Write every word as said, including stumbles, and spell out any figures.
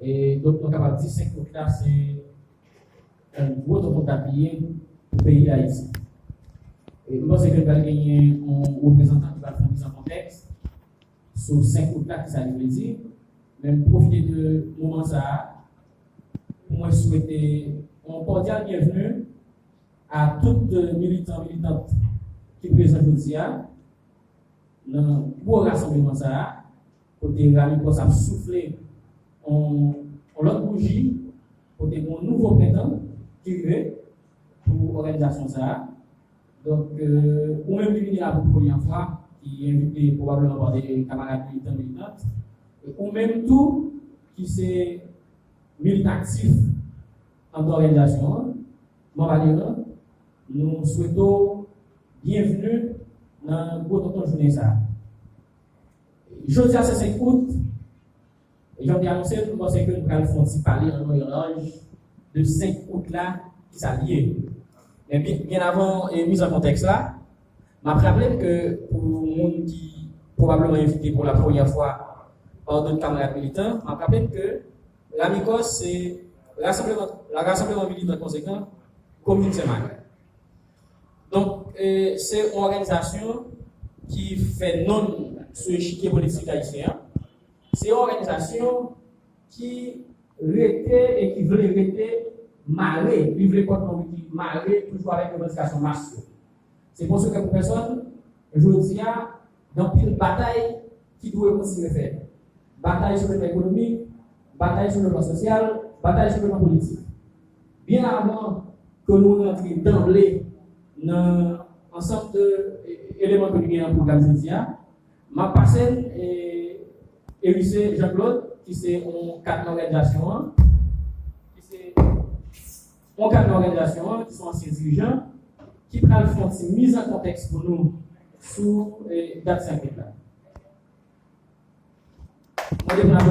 E donk, nou kapab di senk out la, se yon gwo tonton dat li ye pou peyi Dayiti. E m panse ke nou pral genyen yon reprezantan ki pral fè yon miz an kontèks sou senk out la, ki sa li vle di. Men m pwofite de moman sa a pou mwen swete yon kòdyal byenvni a tout, euh, militan, militant ki prezan jodi a nan gwo rasanbleman sa a, kote Ramikòs ap soufle yon, yon lòt bouji, kote gen yon nouvo prentan ki rive pou òganizasyon sa a. Donk, euh, ou menm ki vini la pou premyè fwa, ki envite pwobableman pa de kamarad militan, militant, e ou menm tou ki se militan aktif anndan òganizasyon an, manm aderan, nou swete w byenvni nan gwo tonton jounen sa a. Jodi a se senk out, e jan m te anonse l, m panse ke nou pral fè yon ti pale an long e an laj de senk out la, ki sa l ye. Men byen, byen avan, e, miz an kontèks la, m ap raple n ke pou moun ki pwobableman envite pou la premyè fwa pa dòt kamarad militan, m ap raple n ke Ramikòs se rasanbleman, la rasanbleman militan konsekan komin Senmak. Donk, e, se yon òganizasyon ki fè non l sou echikye politik ayisyen an. Se yon òganizasyon ki rete e ki vle rete mare, li vle kòd non li mare toujou avèk revandikasyon mas yo. Se pou se ke pou pèsòn, jodi a, gen anpil batay ki dwe kontinye fèt. Batay sou le plan ekonomik, batay sou le plan sosyal, batay sou le plan politik. Byen avan ke nou rantre danble nan ansanm de, e, eleman ke nou gen nan pwogram jodi a, m ap pase l, e, Erise Jean Claude, ki se yon kad nan òganizasyon an, ki se yon kad nan òganizasyon an, ki se yon ansyen dirijan, ki pral fè yon ti miz an kontèks pou nou sou, e, dat senk out la. Mwen te pran